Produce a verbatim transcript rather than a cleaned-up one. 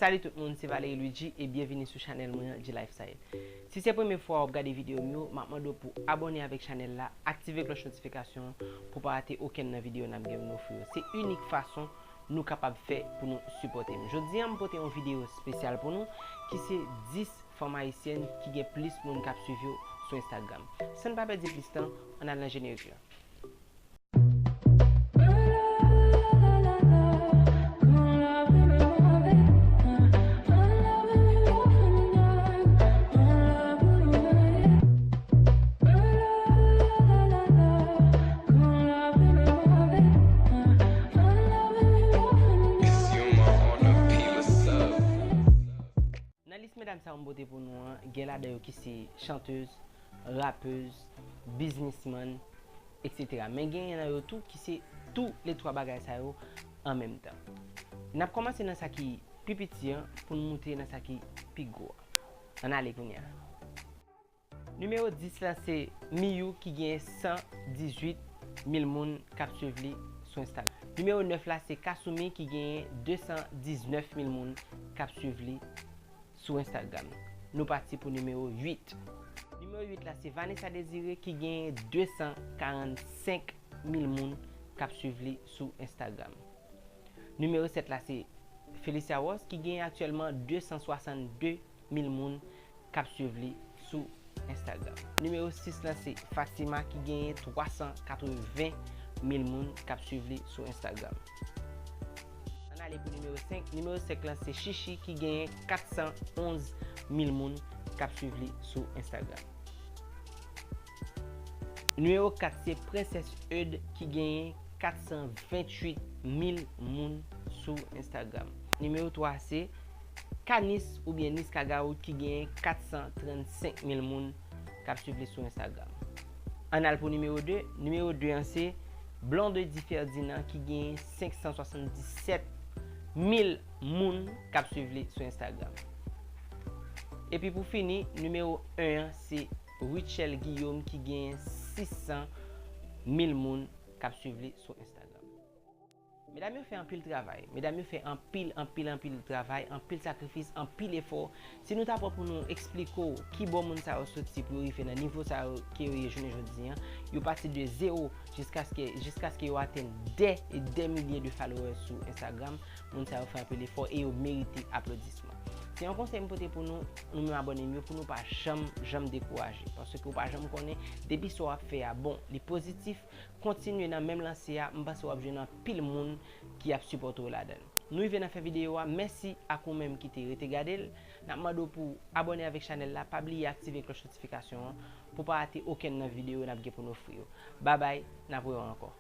Salut tout moun, se Valery Luigi e byenvini sou chanèl mwen an, G Lifestyle. Si se premye fwa w ap gade videyo m yo, m ap mande w pou abòne avèk chanèl la, aktive klòch notifikasyon an pou w pa rate okenn nan videyo n ap gen pou n ofri yo. Se inik fason nou kapab fè pou nou sipòte m. Jodi a, m pote yon videyo espesyal pou nou ki se dis fanm ayisyèn ki gen plis moun k ap swiv yo sou Instagram. San n pa pèdi plis tan, ann al nan jenerik la. Nan lis medam sa yo m pote pou nou an, gen ladan yo ki se chantèz, rapèz, biznismann, et cetera. Men genyen nan yo tou ki se tou le twa bagay sa yo an menm tan. N ap kòmanse nan sa ki pi piti an pou n moute nan sa ki pi gwo an. Ann ale kounye a. Nimewo dis la se Miyou ki gen san dizuit mil moun k ap swiv li sou Instagram. Nimewo nèf la se Kasumi ki genyen de san diznèf mil moun k ap swiv li sou Instagram. Nou pati pou nimewo uit. Nimewo uit la se Vanessa Désiré ki genyen de san karannsenk mil moun k ap swiv li sou Instagram. Nimewo sèt la se Felicia Ross ki genyen aktyèlman de san swasannde mil moun k ap swiv li sou Instagram. Nimewo sis la se Fatima ki genyen twa san katreven mil moun k ap swiv li sou Instagram. Ann ale pou nimewo senk. Nimewo senk la se Chichi ki genyen kat san onz mil moun k ap swiv li sou Instagram. Nimewo kat se Prensès Eud ki genyen kat san ventuit mil moun sou Instagram. Nimewo twa se Kanis oubyen Niska Gaout ki genyen kat san trannsenk mil moun k ap swiv li sou Instagram. Ann al pou nimewo de. Nimewo de an se Blondedy Ferdinand ki genyen senk san swasanndisèt mil moun k ap swiv li sou Instagram. Epi pou fini, nimewo en an se Rutshelle Guillaume ki genyen sis san mil moun k ap swiv li sou Instagram. Medam yo fè anpil travay. Medam yo fè anpil, anpil, anpil travay, anpil sakrifis, anpil efò. Si nou ta pran pou nou eksplike w kibò moun sa yo soti pou yo rive nan nivo sa yo ke yo ye jounen jodi an, yo pati de zewo jiskaske, jiskaske yo atenn dè e dè milye de followers sou Instagram, moun sa yo fè anpil efò e yo merite aplodisman. Se yon konsèy m pote pou nou, nou menm abòne m yo, pou nou pa janm, janm dekouraje. Paske ou pa janm konnen, depi sa w ap fè a bon, li pozitif, kontinye nan menm lanse a, m panse w ap jwenn anpil moun ki ap sipòte w ladan l. Nou rive nan fen videyo a, mèsi ak ou menm ki te rete gade l. N ap mande w pou w abòne avèk chanèl la, pa bliye aktive klòch notifikasyon an pou w pa rate okenn nan videyo n ap gen pou n ofri yo. Babay, n ap wè w ankò.